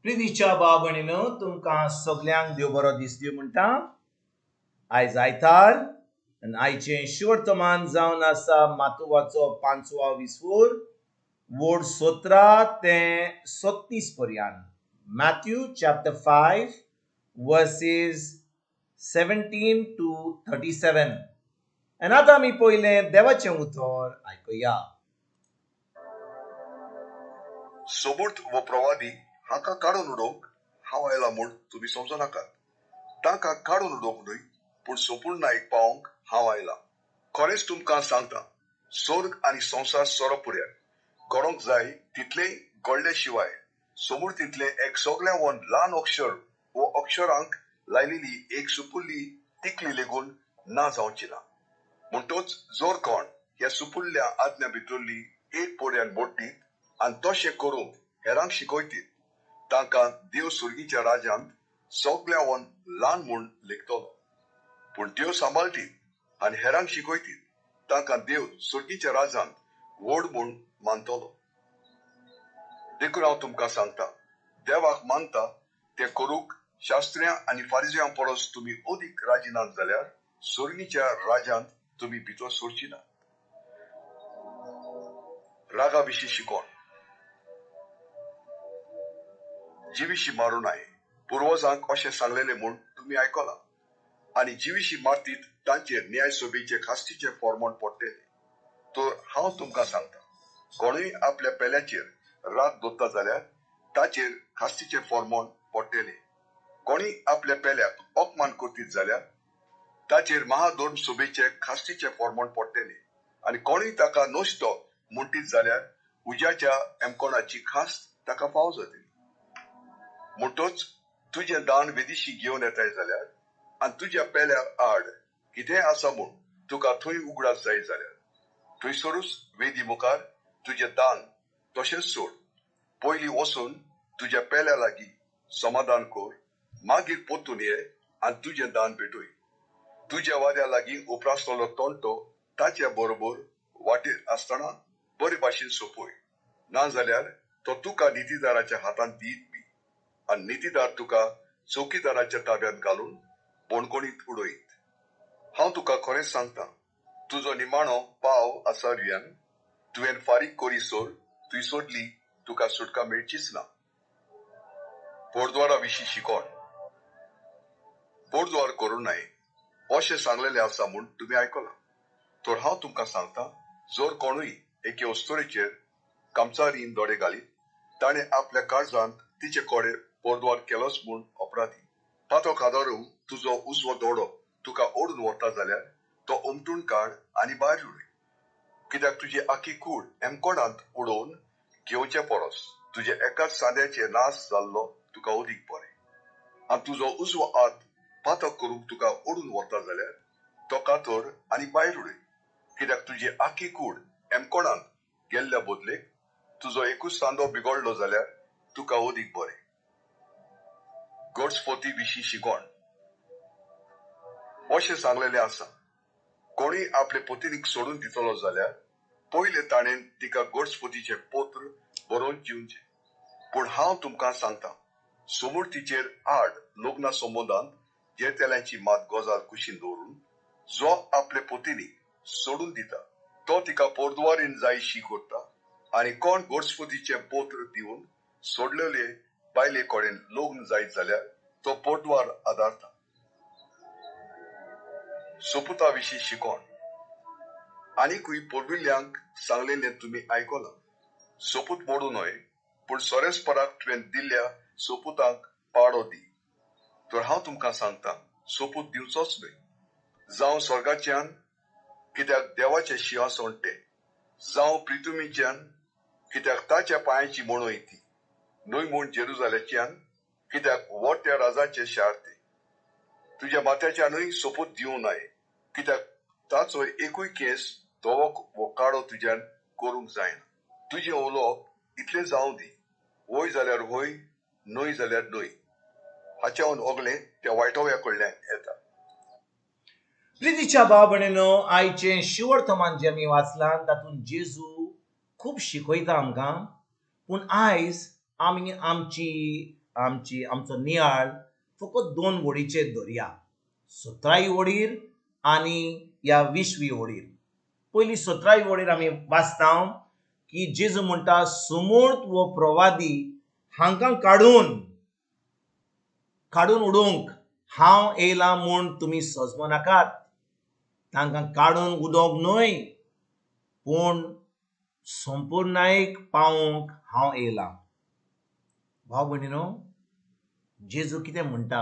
प्रितीच्या भाव भयणीनो, तुमकां सगल्यांक देव बरो दीस दिवं म्हणटा. आयज आयतार आनी आयचें शिवर्तमान जावन आसा मातुवाचो पांचवा विसवूर वोड 17 ते 36 पर्यंत. Matthew chapter 5 verses 17 to 37. आनी आतां आमी पयलें देवाचें उतर आयकुया. सोबूर्त वो प्रवादी हांकां काडून उडोवंक हांव आयला म्हूण तुमी समजनाकात. तांकां काडून उडोवंक न्हय, पूण सोपूर्णायक पावोवंक हांव आयला. खरेंच तुमकां सांगता, स्वर्ग आनी संवसार सोरो पुर्याक घडोवंक जाय तितलेंय घडले शिवाय सोमूर्तींतलें एक सगळ्यावन ल्हान अक्षर वो अक्षरांक लायलेली एक सुपुल्ली तिकली लेगून ना जावची ना. म्हणटच जर कोण ह्या सुपुल्ल्या आज्ञा भितरली एक पर्यान मोडटीत आनी तशें करूंक हेरांक शिकयतीत, तांकां देव सुर्गीच्या राजांत सगळ्यावन ल्हान म्हूण लेखतलो. पूण देव सांबाळटीत आनी हेरांक शिकयतीत, तांकां देव सुर्गीच्या राजांत व्हड म्हूण मानतलो. देखून हांव तुमकां सांगता, देवाक मानता तें करूंक शास्त्र्यां आनी फारिजयां परस तुमी अदीक राजी नात जाल्यार सुर्गीच्या राजांत तुमी भितर सरची ना. रागा विशीं शिकोण. जिविशी मारूं नाय पुर्वजांक अशें सांगलेलें म्हूण तुमी आयकलां, आनी जिविशी मारतीत तांचेर न्याय सभेचे खास्तीचें फॉर्मण पडटलें. तर हांव तुमकां सांगता, कोणूय आपल्या पेल्याचेर राग दवरता जाल्यार ताचेर खास्तीचें फॉर्मण पडटलें. कोणूय आपल्या पेल्याक अपमान करतीत जाल्यार ताचेर महाधर्म सभेचे खास्तीचें फॉर्मण पडटलें. आनी कोणूय ताका नश्टो म्हणटीत जाल्यार उज्याच्या एमकोणाची खास्त ताका फाव जातली. म्हणटच तुजें दान वेदिशी घेवन येताय जाल्यार आनी तुज्या पेल्या आड कितेंय आसा म्हूण तुका थंय उगडास जाय जाल्यार थंयसरूच वेदी मुखार तुजें दान तशेंच सोड. पयलीं वचून तुज्या पेल्या लागीं समाधान कर, मागीर परतून ये आनी तुजें दान भेटय. तुज्या वाद्या लागीं उप्रासलेलो तंटो ताचे बरोबर वाटेर आसतना बरे भाशेन सोंपय, नाजाल्यार तो तुका नितीदाराच्या हातांत दीत बी आनी नितीदार तुका चौकीदाराच्या ताब्यांत घालून बणकोणीत उडयत. हांव तुका खरेंच सांगता, तुजो निमाणो पाव आसा रियान तुवें फारीक करीसर तुय सोडली तुका सुटका मेळचीच ना. पोरद्वारा विशीं शिकोण. पोरद्वार करूं नये अशें सांगलेलें आसा म्हूण तुमी आयकलां. तर हांव तुमकां सांगता, जर कोणूय एके अस्तुरेचेर कामचारीन दोडे घालीत, ताणें आपल्या काळजांत तिचे कडेन पोरद्वार केलोच म्हूण अपराधी. पातक आदारूंक तुजो उजवो दोडो तुका ओडून व्हरता जाल्यार तो उमटून काड आनी भायर उडय. कित्याक तुजी आखी कूड एमकोणांत उडोवन घेवचे परस तुजे एकाच सांद्याचे नाश जाल्लो तुका अदीक बरें. आनी तुजो उजवो हात पातक करूंक तुका ओडून व्हरता जाल्यार तो कातर आनी भायर उडय. कित्याक तुजी आखी कूड एमकोणांत गेल्ल्या बदलेक तुजो एकूच सांदो बिगडलो जाल्यार तुका अदीक बरें. गडस्पोती विशीं शिकोण. अशें सांगलेलें आसा, कोणूय आपले पतिनीक सोडून दितलो जाल्यार पयलें ताणें तिका गडस्पोतीचें पत्र बरोवन दिवचें. पूण हांव तुमकां सांगता, सोमूर्तीचेर आड लग्ना संबंदांत घेतल्यांची मात गजाल कुशीन दवरून जो आपले पतिनीक सोडून दिता तो तिका पोरद्वारीन जायशी करता. आनी कोण गडस्पोतीचें पत्र दिवन सोडलेले बायले कडेन लग्न जायत जाल्यार तो पोरद्वार आदारता. सोपुता विशीं शिकोण. आनीकूय पुर्विल्ल्यांक सांगलेलें तुमी आयकलां, सोपूत मोडू न्हय, पूण सोरेस्पराक तुवें दिल्ल्या सोपुतांक पाडो दी. तर हांव तुमकां सांगता, सोपूत दिवचोच न्हय, जावं स्वर्गाच्यान, कित्याक देवाचें शिंवासन तें, जावं प्रितुमीच्यान, कित्याक ताच्या पांयाची म्हणय ती, न्हय म्हूण जेरुजाल्याच्यान, कित्याक व्हड त्या राजाचें शार तें. तुज्या माथ्याच्यानूय सोपूत दिवं नये, कित्याक ताचो एकूय केस धवो वो काळो तुज्यान करूंक जायना. तुजें उलोवप इतलें जावं दी, वय जाल्यार वय, न्हय जाल्यार न्हय. हाच्याहून ओगलें त्या वायटोव्या कडल्यान येता. प्रितीच्या भाव भयणीनो, आयचें शिवर्तमान जें आमी वाचलां तातूंत जेजू खूब शिकयता आमकां. पूण आयज आमी आमची आमची आमचो नियाळ फकत दोन वडीचेर धरया, सतरावी वडीर आनी ह्या विसवी वडीर. पयली सतरावी वडीर आमी वाचता की जेजू म्हणटा, सुमूर्त वो प्रवादी हांकां काडून काडून उडोवंक हांव येयलां म्हूण तुमी सजमो नाकात. तांकां काडून उडोवंक न्हय, पूण संपुर्णायेक पावोवंक हांव येयलां. भाव भयणीनो, जेजू कितें म्हणटा,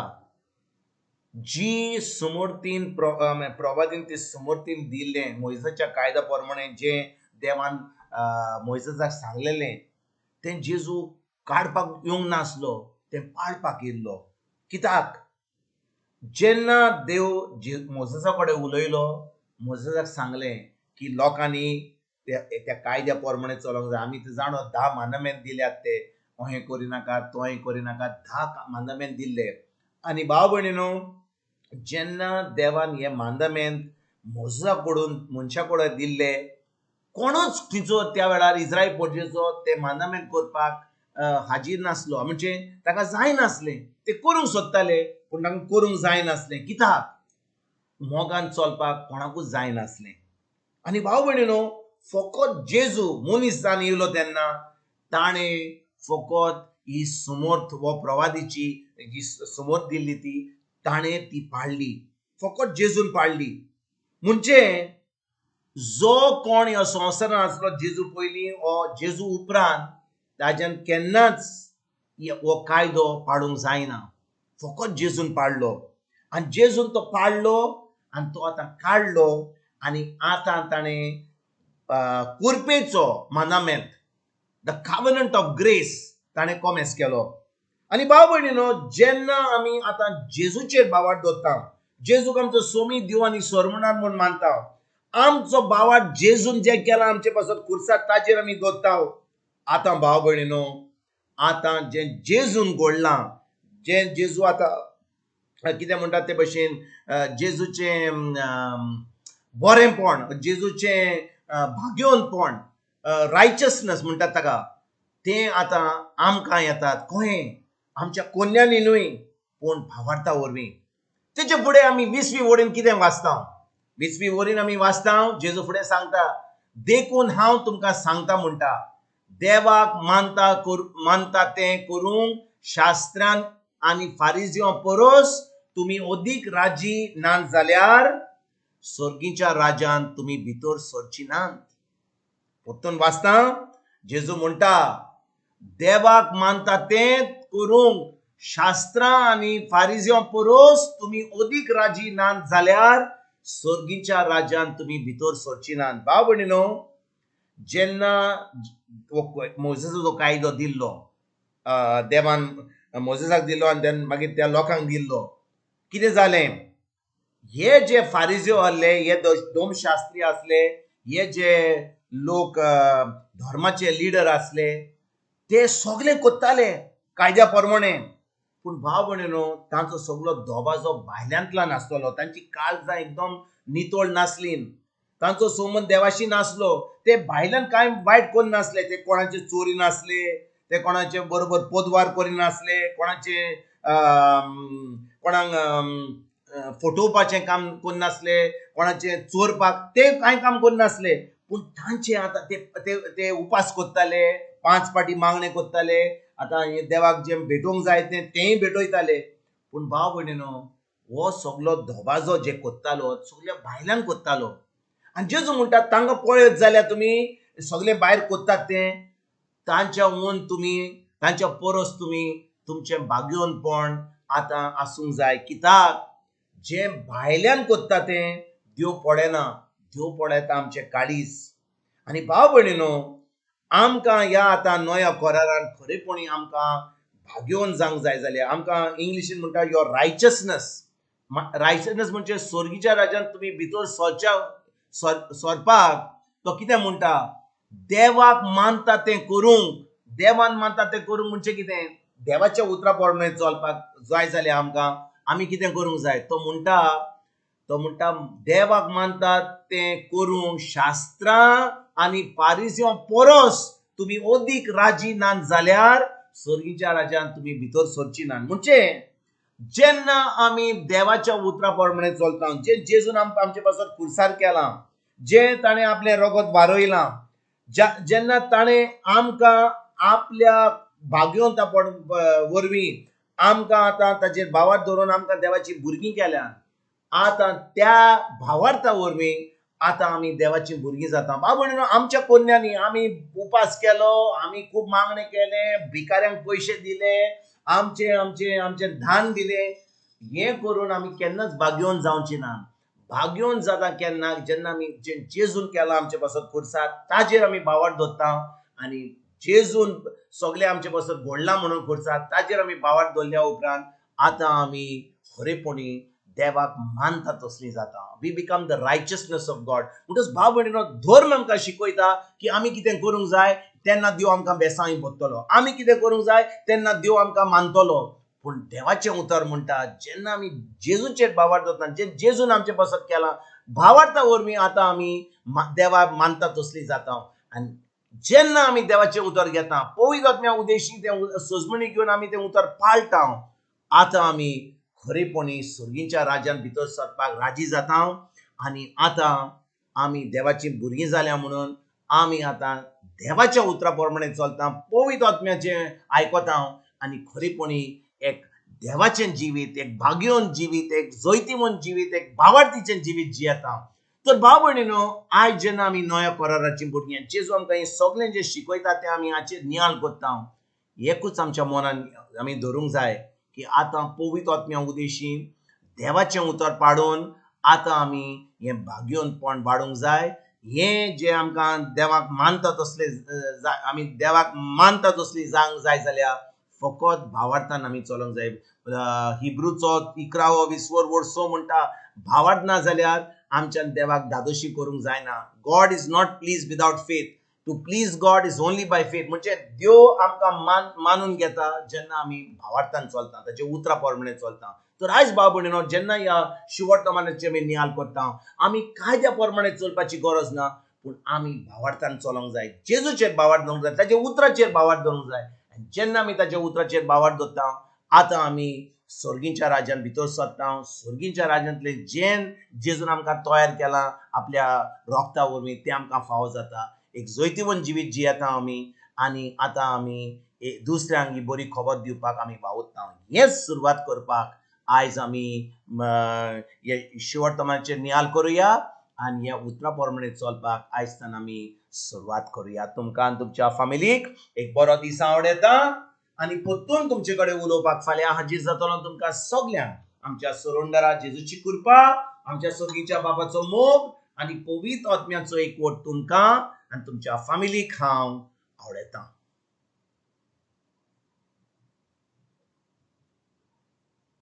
जी समर्थीन प्रवादीन ती समर्थीन दिल्लें मोयसाच्या कायद्या प्रमाणे जें देवान मोयसाक सांगलेलें तें जेजू काडपाक येवंक नासलो, तें पाळपाक येयल्लो. कित्याक जेन्ना देव मोजसा कडेन उलयलो, मोजसाक सांगलें की लोकांनी त्या कायद्या प्रमाणे चलोवंक जाय. आमी जाणो 10 मानमेन दिल्यात, ते अहें करिनाका तोहें करिनाका, 10 मानमेन दिल्ले. आनी भाव भयणीनो, जेन्ना देवान हे मानमेन मोजसा कडून मनशा कडेन दिल्ले, कोणूच खंयचो त्या वेळार इस्रायल प्रजेचो ते मानमेन करपाक हाजीर नासलो, म्हणजे ताका जायनासलें. ते करूंक सोदताले पूण तांकां करूंक जायनासलें. कित्याक मोगान चलपाक कोणाकूच जायनासलें. आनी भाव भयणीनो, फकत जेजू मनीस जावन येयलो तेन्ना ताणें फकत ही समर्थ वो प्रवादीची जी समर्थ दिल्ली ती ताणें ती पाळ्ळी, फकत जेजून पाळ्ळी. म्हणजे जो कोण ह्या संवसारान आसलो जेजू पयलीं वो जेजू उपरांत, ताज्यान केन्नाच हो कायदो पाडूंक जायना. फकत जेजून पाडलो आनी जेजून तो पाडलो आनी तो आतां काडलो आनी आतां ताणें कुरपेचो मानामेंत, the covenant of grace ताणें कॉमेस केलो. आनी भाव भयणीनो, जेन्ना आमी आतां जेजूचेर भावार्थ दवरता, जेजूक आमचो सोमी देव आनी सरमणान म्हूण मानता, आमचो भावार्थ जेजून जें केलां आमचे पासत खुर्सार ताचेर आमी दवरता. आतां भाव भयणीनो, आतां जें जेजून घडलां, जें जेजू आतां कितें म्हणटा ते भशेन जेजूचें बरेंपण, जेजूचें भाग्योनपण, रायचसनस म्हणटात ताका, तें आतां आमकां येतात. कहें आमच्या कोन्यांनी न्हय, पूण भावार्था वरवीं. तेचे फुडें आमी 20वी वडीन कितें वाचता, 20वी वरीन आमी वाचता, जेजू फुडें सांगता, देखून हांव तुमकां सांगता म्हणटा, देवाक मानता मानता तें करूंक शास्त्रान आनी फारिजियां परस तुमी अदीक राजी नात जाल्यार स्वर्गीच्या राज्यांत तुमी भितर सरची नात. परतून वाचता, जेजू म्हणटा, देवाक मानता तें करूंक शास्त्रां आनी फारिजियां परस तुमी अदीक राजी नात जाल्यार स्वर्गीच्या राज्यांत तुमी भितर सरची नात. भाव भयणीनो, जेन्ना मोजेसाचो कायदो दिल्लो, देवान मोजेसाक दिल्लो आनी मागीर त्या लोकांक दिल्लो, कितें जालें, हे जे फारिजियो आसले, हे दोमशास्त्री आसले, हे जे लोक धर्माचे लिडर आसले, ते सगळे कोत्ताले कायद्या प्रमाणे. पूण भाव भयणीनो, तांचो सगलो दबाजो भायल्यांतल्यान आसतलो, तांची काळजां एकदम नितळ नासली, तांचो संबंद देवाशी नासलो, ते भायल्यान कांय वायट करिनासले, ते कोणाचे चोरी नासले, ते कोणाचे बरोबर पोदवार करिनासले, कोणाचे कोणाक फटोवपाचें काम करिनासले, कोणाचे चोरपाक ते कांय काम करिनासले. पूण तांचे आतां ते ते उपास करताले, 5 पाटी मागणें करताले, आतां देवाक जें भेटोवंक जाय तें तेंय भेटयताले. पूण भाव भयणीनो, हो सगलो दबाजो जे करतालो सगल्या भायल्यान करतालो. आनी जेजू म्हणटा, तांकां पळयत जाल्यार तुमी सगळे भायर करतात तें, तांच्या ऊन तुमी, तांच्या परस तुमी तुमचें भाग्योनपण आतां आसूंक जाय. कित्याक जें भायल्यान करता तें देव पळयना, देव पळयता आमचें काळीज. आनी भाव भयणीनो, आमकां ह्या आतां नव्या करारान खरेपणी आमकां भाग्योवन जावंक जाय जाल्यार, आमकां इंग्लिशीन म्हणटा your righteousness. Righteousness म्हणजे स्वर्गीच्या राज्यांत तुमी भितर सरच्या सरपाक तो कितें म्हणटा, देवाक मानता तें करूंक. देवान मानता तें करूंक म्हणजे कितें, देवाच्या उतरा प्रमाणे चलपाक जाय जाल्यार आमकां आमी कितें करूंक जाय, तो म्हणटा देवाक मानता तें करूंक शास्त्रां आनी फारिजियां परस तुमी अदीक राजी नात जाल्यार सर्गीच्या राज्यांत तुमी भितर सरची ना. म्हणजे जेन्ना आमी देवाच्या उतरा प्रमाणे चलता, जे जेजून आमचे पासत खुर्सार केलां, जे ताणें आपलें रगत वारयलां, जेन्ना ताणें आमकां आपल्या भाग्यवंता वरवीं आमकां आतां ताचेर भावार्थ धरून आमकां देवाची भुरगीं केल्या, आतां त्या भावार्था वरवीं आतां आमी देवाची भुरगीं जाता. बाबा आमच्या कोन्यांनी आमी उपास केलो, आमी खूब मागणें केलें, भिकाऱ्यांक पयशे दिले, आमचे आमचे आमचें धान दिलें, हें करून आमी केन्नाच भाग्यवंत जावची ना. भाग्यवंत जाता केन्ना? जेन्ना आमी जेजून केलां आमचे पासत खुर्सार, ताजेर आमी भावार्थ दवरता आनी जेजून सगळें आमचे पासत घडलां म्हणून खुर्सार ताजेर आमी भावार्थ दवरल्या उपरांत आतां आमी खरेपणी देवाक मानता तसली जाता. We become the righteousness of God. म्हणटच भाव भयणीनो, धर्म आमकां शिकयता की आमी कितें करूंक जाय तेन्ना देव आमकां बेसांय भरतलो, आमी कितें करूंक जाय तेन्ना देव आमकां मानतलो. पूण देवाचें उतर म्हणटा जेन्ना आमी जेजूचेर भावार्थ दवरता, जे जेजून आमचें पासत केलां, भावार्था वरवीं आतां आमी देवाक मानता तसली जाता. आनी जेन्ना आमी देवाचें उतर घेता, पवित्र आत्म्या उदेशी तें सजमणी घेवन आमी तें उतर पाळटा, आतां आमी खरेपणी सर्गीच्या राज्यांत भितर सरपाक राजी जाता. आनी आतां आमी देवाची भुरगीं जाल्या म्हणून आमी आतां देवाच्या उतरा प्रमाणे चलता, पवित्र आत्म्याचें आयकता आनी खरेपणी एक देवाचें जिवीत, एक भाग्यवंत जिवीत, एक जैतिवंत जिवीत, एक भावार्थीचें जिवीत जियेता. तर भाव भयणीनो, आयज जेन्ना आमी नव्या कराराचीं भुरगीं, जेजू आमकां हें सगळें जें शिकयता तें आमी हाचेर नियाळ करता. एकूच आमच्या मनान आमी धरूंक जाय की आतां पवित्र आत्म्या उदेशी देवाचें उतर पाडून आतां आमी हें भाग्यवंतपण वाडूंक जाय. हें जें आमकां देवाक मानता तसलें आमी देवाक मानता तसली जावंक जाय जाल्यार फकत भावार्थान आमी चलोंक जाय. हिब्रूचो 11वो 20 वर्सो म्हणटा, भावार्थ ना जाल्यार आमच्यान देवाक धादोशी करूंक जायना. God is not please without faith. To please God is only by faith. म्हणजे देव आमकां मानून घेता जेन्ना आमी भावार्थान चलता, ताचे उतरा प्रमाणे चलता. तर आयज भाव भयणीनो, जेन्ना ह्या शिवर्तमानाचे आमी नियाळ करता, आमी कायद्या प्रमाणे चलपाची गरज ना, पूण आमी भावार्थान चलोंक जाय, जेजूचेर भावार्थ दवरूंक जाय, ताच्या उतराचेर भावार्थ दवरूंक जाय. आनी जेन्ना आमी ताच्या उतराचेर भावार्थ दवरता, आतां आमी सर्गीच्या राज्यांत भितर सरता. सर्गीच्या राज्यांतलें जें जेजून आमकां तयार केलां आपल्या रोगता वरवीं तें आमकां फावो जाता. एक जैतिवंत जिवीत जियेता आमी आनी आतां आमी दुसऱ्यांक ही बरी खबर दिवपाक आमी वावुरता. हें सुरवात करपाक आयज आमी हे शिवर्तमानाचेर नियाळ करुया आनी ह्या उतरा प्रमाणे चलपाक आयजच्यान आमी सुरवात करुया. तुमकां आनी तुमच्या फामिलीक एक बरो दीस आवडटा आनी परतून तुमचे कडेन उलोवपाक फाल्यां हाजीर जातलो. तुमकां सगल्यांक आमच्या सरोंडरा जेजूची कृपा, आमच्या सर्गीच्या बाबाचो मोग आनी पवित्र आत्म्याचो एकवट तुमकां आनी तुमच्या फामिलीक हांव आवडटा.